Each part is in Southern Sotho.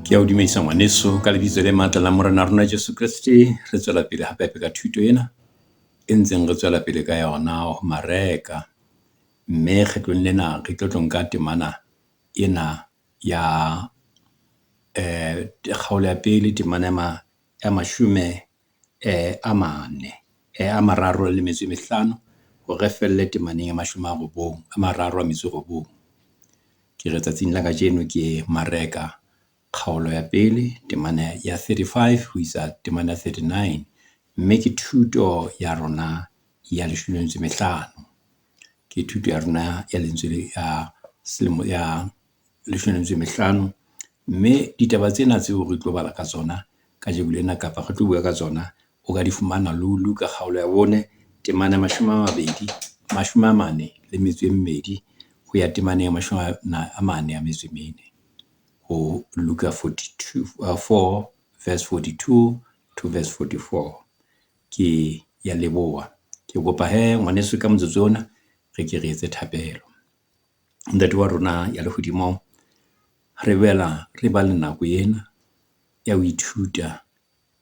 Ke a o dumedisa ngwaneso ka lebitso le matla la Morena rona Jesu Kreste. Re tswela pele hape hape ka thuto ena e ntseng re tswela pele ka yona ho Mareka. Mme kgetlong lena re tlo tlo nka temana ena ya kgaolo ya pele temana ya mashome a mane a mararo le metso e mehlano hore re felle temaneng ya mashome a robong a mararo a metso e robong. Ke re tsatsing la kajeno ke Mareka kgaolo ya pele temana ya 35 ho isa temana ya 39. Mme ke thuto ya rona ya leshome le metso e mehlano. Ke thuto ya rona ya lentswe le ya selemo ya leshome le metso e mehlano. Mme ditaba tsena tseo re tlo bala ka tsona kajeko lena kapa re tlo bua ka tsona, o ka di fumana Luka kgaolo ya bone temana ya mashome a mabedi mashome a mane le metso e mmedi ho ya temaneng ya mashome a mane a metso e mene. Ho Luka 4 verse 42 to verse 44. Ke ya leboha. Ke kopa he ngwaneso ka motsotso ona re ke re etse thapelo. Ntate wa rona ya lehodimong, re boela re ba le nako ena ya ho ithuta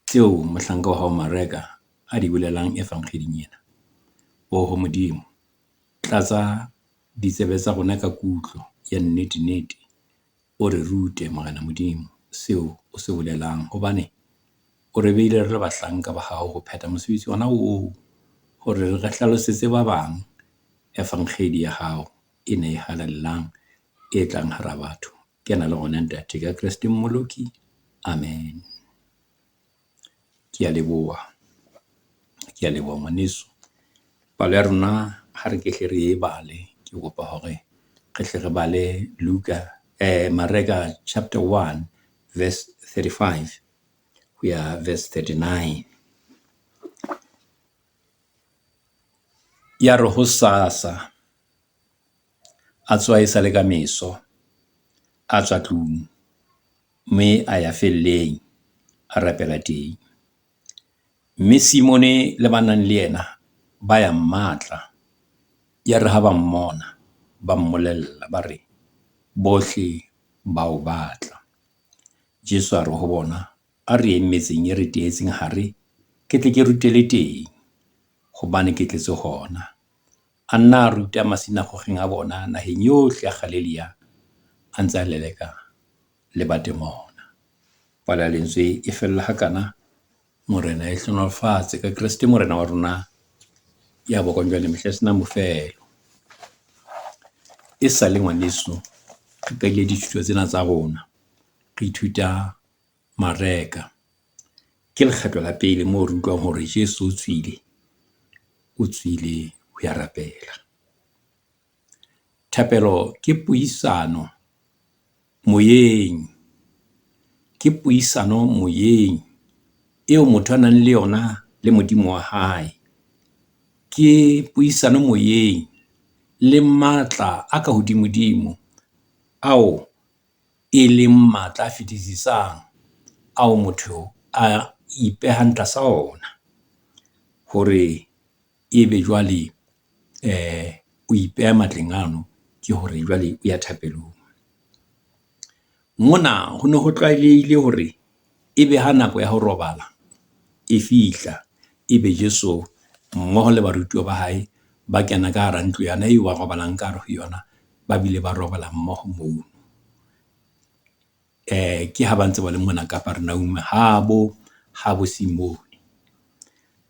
tseo mohlanka wa hao Mareka a di bolelang evangeling ena. Oho Modimo, tlatsa ditsebe tsa rona ka kutlo ya nnete nnete. O re rute Morena Modimo seo o se bolelang, hobane o re beile re le bahlanka ba hao ho phetha mosebetsi ona oo, hore re hlalosetse ba bang evangedi ya hao ena e halalelang e tlang hara batho. Kena le rona Ntate ka Kreste Mmoloki. Amen. Ke a leboha, ke a leboha ngwaneso. Palo ya rona ha re ke hle re e bale, ke kopa hore re hle re bale Luka Mareka chapter 1 verse 35 ho ya verse 39. Ya re hosasa a tsoha e sale ka meso, a tswa tlung mme a ya felleng, a rapela teng. Mme Simone le ba nang le yena ba ya mmatla. Yare ha ba mmona, ba mmolella, ba re, bohle ba o batla. Jesu a re ho bona, a re yeng metseng e re teetseng hare, ke tle ke rutele teng, hobane ke tletse hona. A nna a ruta masinagogeng a bona naheng yohle ya Galilea, a ntse a leleka le batemona. Palo ya lentswe e fella hakana. Morena e hlohonolofatse ka Kreste Morena wa rona ya bokwang jwale mehla e senang bofelo. E sa le ngwaneso, re qadile dithuto tsena tsa rona, re ithuta Mareka. Ke lekgetlo la pele moo re utlwang hore Jesu o tswile, o tswile ho ya rapela. Thapelo ke puisano moyeng, ke puisano moyeng eo motho a nang le yona le Modimo wa hae. Ke puisano moyeng le matla a ka hodimodimo ao e leng matla a fetisisang ao motho a ipehang tlasa ona. Hore ebe jwale o ipeha matleng ano, ke hore jwale o ya thapelong. Mona ho ne ho tlwaelehile hore ebe ha nako ya ho robala e fihla, ebe Jesu mmoho le barutuwa ba hae ba kena ka hara ntlo yane eo ba robalang ka hare ho yona, ba bile ba robala mmoho mono. Ke ha ba ntse ba le mona Kapernauma habo, habo Simone.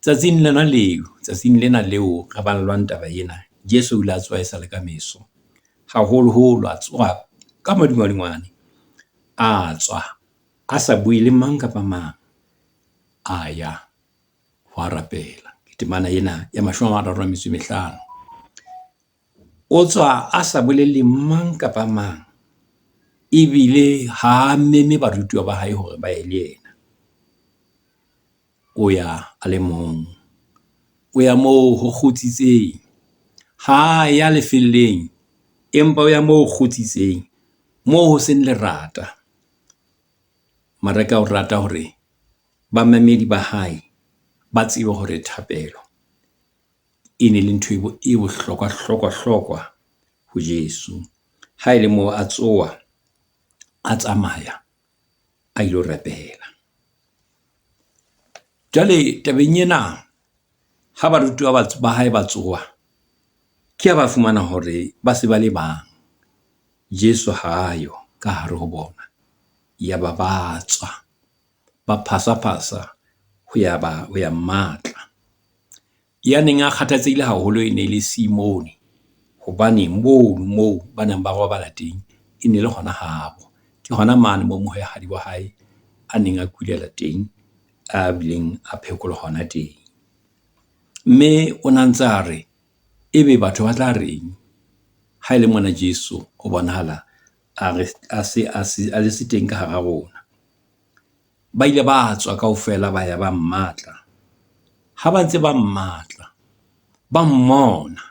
Tsatsing lona leo, tsatsing lena leo re ballwang taba ena, Jesu o ile a tsoha e sa le ka meso. Haholoholo a tsoha ka madungwadungwane, a tswa a sa bue le mang kapa mang, a ya ho a rapela. Ke temana ena ya mashome a mararo a metso e mehlano. O tswa a sa bolelle mang kapa mang, ebile ha a meme barutuwa ba hae hore ba ye le yena. O ya a le mong, o ya moo ho kgutsitseng. Ha ya lefelleng, empa o ya moo ho kgutsitseng, moo ho seng lerata. Mareka o rata hore bamamedi ba hae ba tsebe hore thapelo e ne le ntho e bohlokwa hlokwa hlokwa ho Jesu. Ha e le moo a tsoha, a tsamaya. a ilo rapela. Jwale tabeng ena, ha barutuwa ba hae ba tsoha, ke ha ba fumana hore ba se ba le bang. Jesu ha ayo ka hare ho bona. Yaba ba tswa ba phasaphasa ho ya ba ho ya mmatla. Ya neng a kgathatsehile haholo e ne le Simone, hobane mono moo ba neng ba robala teng e ne le hona habo. Ke hona mane moo mohwehadi wa hae a neng a kulela teng, a bileng a phekolwa hona teng. Mme o na ntsa re, ebe batho ba tla reng ha e le mona Jesu ho bonahala a re a se a se a se teng ka hara rona. Ba ile ba tswa kaofela ba ya ba mmatla. Ha ba ntse ba mmatla, ba mmona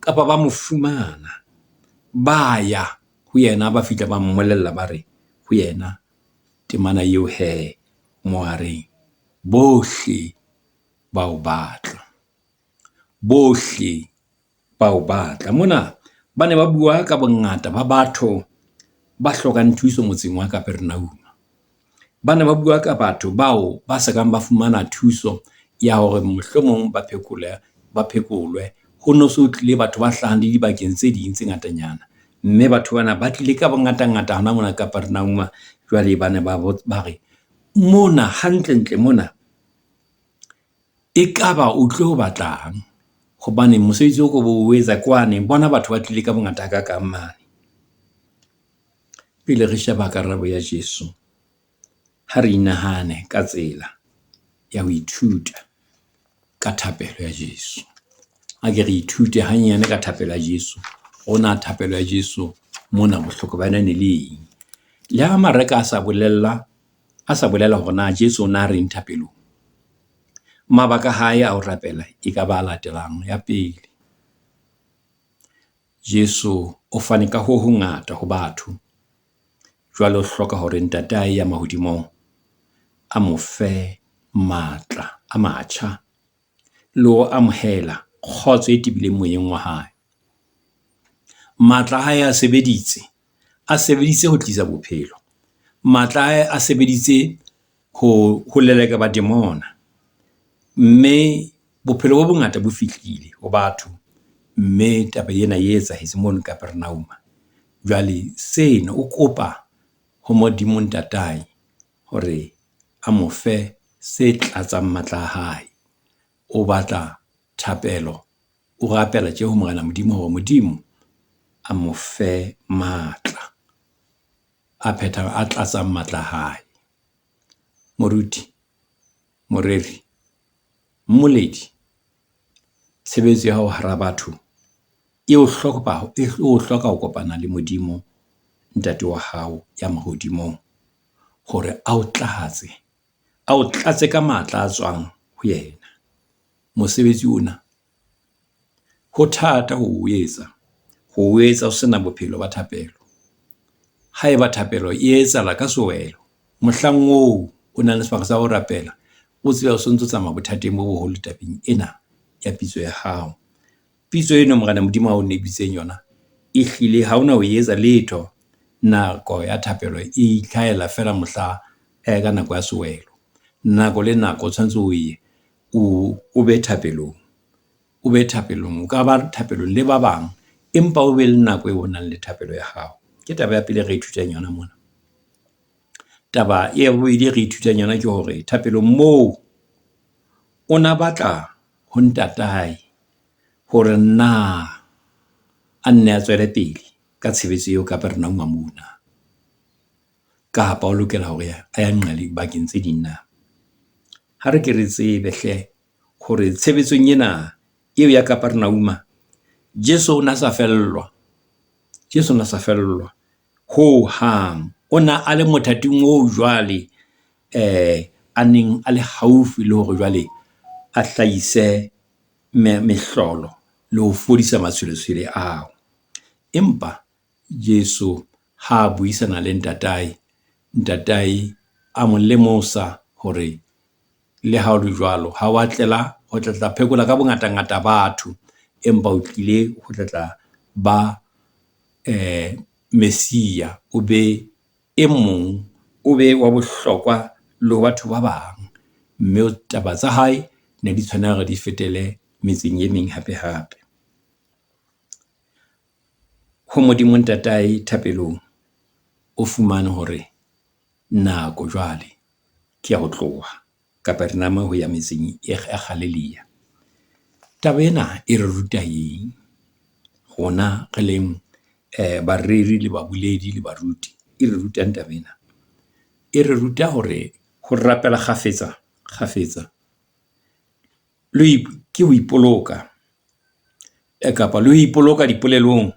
kapa ba mo fumana. Ba ya ho yena, ba fihla ba mmolella ba re ho yena temana eo hee moo a reng, bohle ba o batla. Bohle ba o batla. Mona ba ne ba bua ka bongata ba batho ba hlokang thuso motseng wa Kapernauma. Ba ne ba bua ka batho bao ba sa kang ba fumana thuso ya hore mohlomong ba phekole ba phekolwe. Ho no so tlile batho ba hlahang le dibakeng tse ding tse ngatanyana. Mme batho bana ba tlile ka bongatangata hona mona Kapernauma. Jwale ba ne ba ba re, mona hantlentle mona ekaba o tlo batlang? Hobane mosebetsi o ko bo o etsa kwane. Bona batho ba tlile ka bongata hakakang mane. Pele re sheba karabo ya Jesu, ha re inahane ka tsela ya ho ithuta ka thapelo ya Jesu. A ke re ithute hanyane ka thapelo ya Jesu. Hore na thapelo ya Jesu mona bohlokwa ba yona ne le eng. Le ha Mareka a sa bolella, a sa bolela hore na Jesu o na reng thapelong. Mabaka a hae a ho rapela e ka ba a latelang. Ya pele, Jesu o fane ka ho hongata ho batho. Jwale o hloka hore Ntatae ya mahodimong a mo fe matla a matjha le ho amohela kgotso e tebileng moyeng wa hae. Matla a hae a sebeditse, a sebeditse ho tlisa bophelo. Matla a hae a sebeditse ho ho leleka bademona. Mme bophelo bo bongata bo fihlile ho batho. Mme taba ena e etsahetse mono Kapernauma. Jwale seno o kopa ho Modimo Ntatae hore a mo fe se tlatsang matla a hae. O batla thapelo, o rapela tje ho Morena Modimo hore Modimo a mo fe matla a phethang a tlatsang matla a hae. Moruti, moreri, mmoledi, tshebetso ya hao hara batho e o hloka e o hloka ho kopana le Modimo Ntate wa hao ya mahodimong hore a o tlatse, a o tlatse ka matla a tswang ho yena. Mosebetsi ona ho thata ho o etsa, ho o etsa o sena bophelo ba thapelo. Haeba thapelo e etsahala ka sewelo, mohlang oo o nang le sebaka sa ho rapela, o tsebe o sontso o tsamaya bothateng bo boholo tabeng ena ya pitso ya hao. Pitso eno Morena Modimo a o bitseng yona, ehlile ha hona ho etsa letho. Nako ya thapelo e itlhahela feela mohla ka nako ya sewelo. Nako le nako o tshwanetse o ye o o be thapelong, o be thapelong. O ka ba thapelong le ba bang, empa o be le nako eo o nang le thapelo ya hao. Ke taba ya pele e re ithutang yona mona. Taba ya bobedi e re ithutang yona ke hore thapelong moo o na batla ho Ntatae hore na a nne a tswele pele ka tshebetso eo Kapernauma mona. Kapa o lokela hore a ya nqa dibakeng tse ding na? Ha re ke re tsebe hle hore tshebetsong ena eo ya Kapernauma, Jesu o na sa fellwa. Jesu o na sa fellwa ho hang. O na a le mothating oo jwale a neng a le haufi le hore jwale a hlahise mehlolo le ho fodisa matshweletshwele ao. Empa Jesu ha a buisana le Ntatae, Ntatae a mo lemosa hore le ha ho le jwalo, ha wa tlela ho tla tla phekola ka bongatangata batho, empa o tlile ho tla tla ba Messia, o be e mong o be wa bohlokwa le ho batho ba bang. Mme taba tsa hae ne di tshwanela hore di fetele metseng e meng hape hape. Ho Modimo Ntatae thapelong, o fumane hore nako jwale ke ya ho tloha Kapernauma ho ya metseng ya Galilea. Taba ena e re ruta eng rona re leng bareri le baboledi le baruti? E re rutang taba ena? E re ruta hore ho rapela kgafetsa kgafetsa le ke ho ipoloka kapa le ho ipoloka dipolelong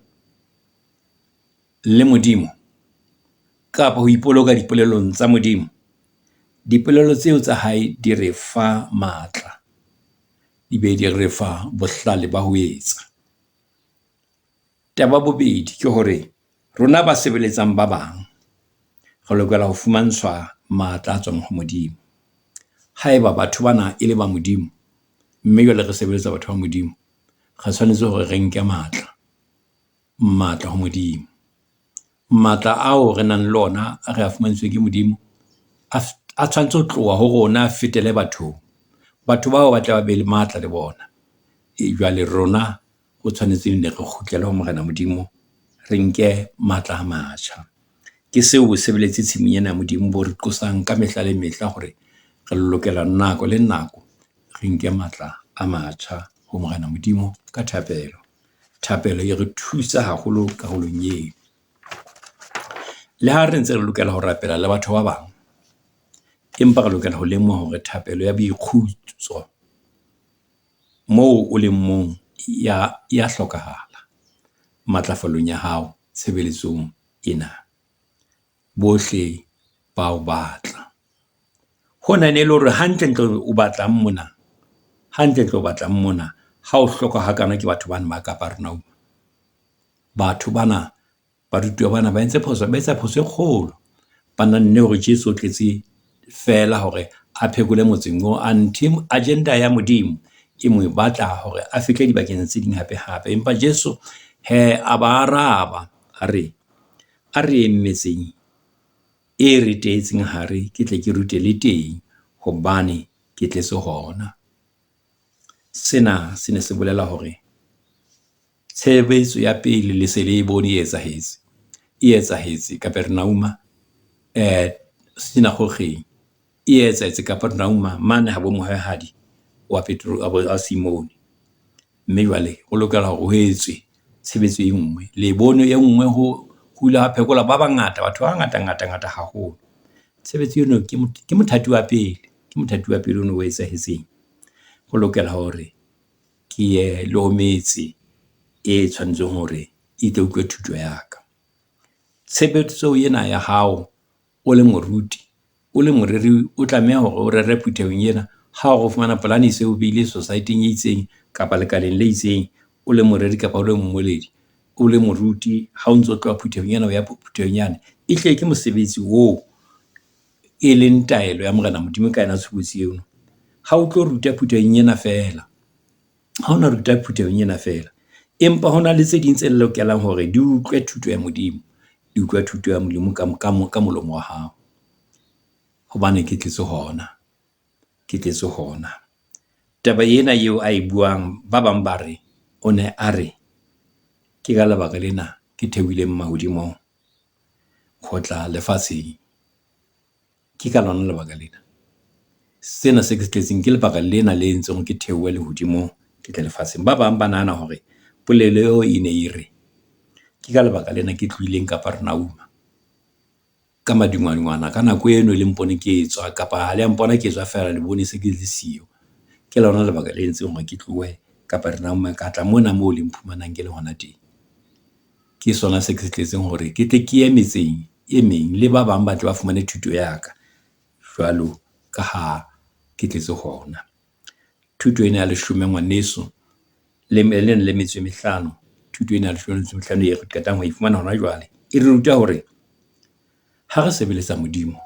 le Modimo kapa ho ipoloka dipolelong tsa Modimo. Dipolelo tseo tsa hae di re fa matla, di be di re fa bohlale ba ho etsa. Taba ya bobedi ke hore rona ba sebeletsang ba bang, re lokela ho fumantshwa matla a tswang ho Modimo. Haeba batho bana e le ba Modimo, mme jwale re sebeletsa batho ba Modimo, re tshwanetse hore re nke matla, matla ho Modimo. Matla ao re nang le ona a re a fumantshitsweng ke Modimo, a a tshwanetse ho tloha ho rona a fetele bathong. Batho bao ba tle ba be le matla le bona. E jwale rona ho tshwanetse nne re kgutlele ho Morena Modimo, re nke matla a matjha. Ke seo bosebeletsi tshimong ena ya Modimo bo re qosang ka mehla le mehla hore re lokela nako le nako re nke matla a matjha ho Morena Modimo ka thapelo. Thapelo e re thusa haholo karolong eo. Le ha re ntse re lokela ho rapela le batho ba bang, empa re lokela ho lemoha hore thapelo ya boikgutso moo o leng mong ya ya hlokahala matlafalong ya hao tshebeletsong ena. Bohle ba o batla. Hona e ne le hore hantlentle o batlang mona? Hantlentle o batlang mona? Ha o hlokwa hakana ke batho bana ba Kapernauma. Batho bana, barutuwa bana ba entse phoso, ba etsa phoso e kgolo. Ba nahanne hore Jesu o tletse feela hore a phekole motseng oo. Anthe agenda ya Modimo e mo batla hore a fihle dibakeng tse ding hape hape. Empa Jesu he a ba araba, a re, a re yeng metseng e re teetseng hare, ke tle ke rute le teng, hobane ke tletse hona. Sena se ne se bolela hore tshebetso ya pele le se le e bone e etsahetse. E etsahetse Kapernauma synagogeng. E etsahetse Kapernauma mane habo mohwehadi wa Petro wa Simone. Mme jwale ho lokela hore ho etswe tshebetso e nngwe. Le bone e nngwe ho ho ile ha phekolwa ba bangata, batho ba bangata ngata ngata haholo. Tshebetso eno ke ke mothati wa pele, ke mothati wa pele ono o etsahetseng. Ho lokela hore ke ye le ho metse e tshwanetseng hore e tle utlwe thuto ya ka. Tshebetso ena ya hao o le moruti, o le moreri, o tlameha hore o rere phuthehong ena. Ha o fumana polane e se o behile society-eng e itseng kapa lekaleng le itseng, o le moreri kapa o le mmoledi, o le moruti, ha o ntso tloha phuthehong ena o ya phuthehong yane, e hle ke mosebetsi oo e leng taelo ya Morena Modimo ka yona tshobotsi eo. Ha o tlo ruta phuthehong ena feela, ha o na ruta phuthehong ena feela, empa ho na le tse ding tse lokelang hore di utlwe thuto ya Modimo, di utlwe thuto ya Modimo ka ka ka molomo wa hao. Hobane ke tletse hona, ke tletse hona. Taba ena eo a e buang, ba bang ba re o ne a re ke ka lebaka lena ke theohileng mahodimong ho tla lefatsheng. Ke ka lona lebaka lena. Sena se ke se tletseng ke lebaka lena le entseng hore ke theohe lehodimong ke tle lefatsheng. Ba bang ba nahana hore polelo eo e ne e re, ke ka lebaka lena ke tlohileng Kapernauma ka madungwadungwana ka nako eno le mpone ke tswa kapa ha le a mpona ke tswa feela le bone se ke le siyo. Ke lona lebaka le entseng hore ke tlohe Kapernauma ka tla mona moo le mphumanang ke le hona teng. Ke sona se ke se tletseng hore ke tle ke ye metseng e meng le ba bang ba tle ba fumane thuto ya ka jwalo ka ha ke tletse hona. Thuto ena ya leshome ngwaneso le le metso e mehlano. Thuto ena ya leshome le metso e mehlano e re qetang ho e fumana hona jwale. E re ruta hore ha re sebeletsa Modimo,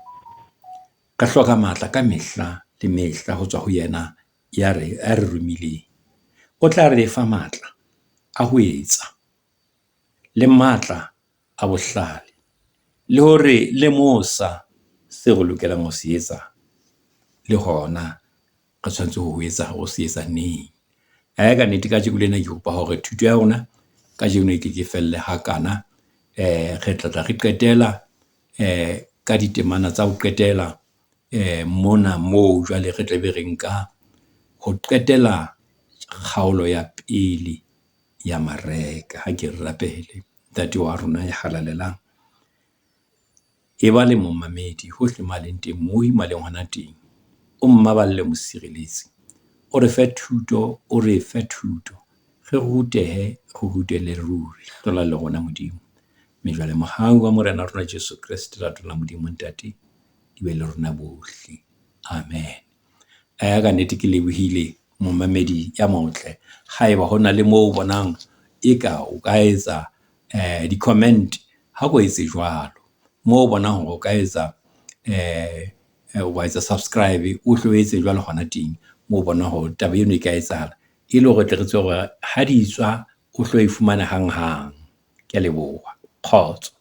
re hloka matla ka mehla le mehla ho tswa ho yena ya re ya re romileng. O tla re fa matla a ho etsa le matla a bohlale, le hore lemosa. Seo re lokelang ho se etsa le hona re tshwanetse ho etsa ho se etsa neng. Ka nnete kajeko lena ke kopa hore thuto ya rona kajeno e ke ke felle hakana. Re tla tla re qetela ka ditemana tsa ho qetela mona moo jwale re tla be re nka ho qetela kgaolo ya pele ya Mareka. Ha ke re rapele. Ntate wa rona ya halalelang, e ba le momamedi hohle mo a leng teng, mo a leng hona teng. O mmaballe, o mo sireletse. O re fe thuto, o re fe thuto. Re rutehe, re rutele ruri. Hlola le rona Modimo. Mme jwale mohau wa Morena wa rona Jesu Kreste, lerato la Modimo Ntate di be le rona bohle. Amen. Ka nnete ke lebohile momamedi ya motle. Haeba hona le moo o bonang eka o ka etsa di-comment, ha ko etse jwalo. Moo o bonang hore o ka etsa wa etsa subscribe, o hlo etse jwalo hona teng. Moo o bonang hore taba eno e ka etsahala. E le hore re tle re tsebe hore ha di tswa, o hlo e fumane hanghang. Ke a leboha. Kgotso.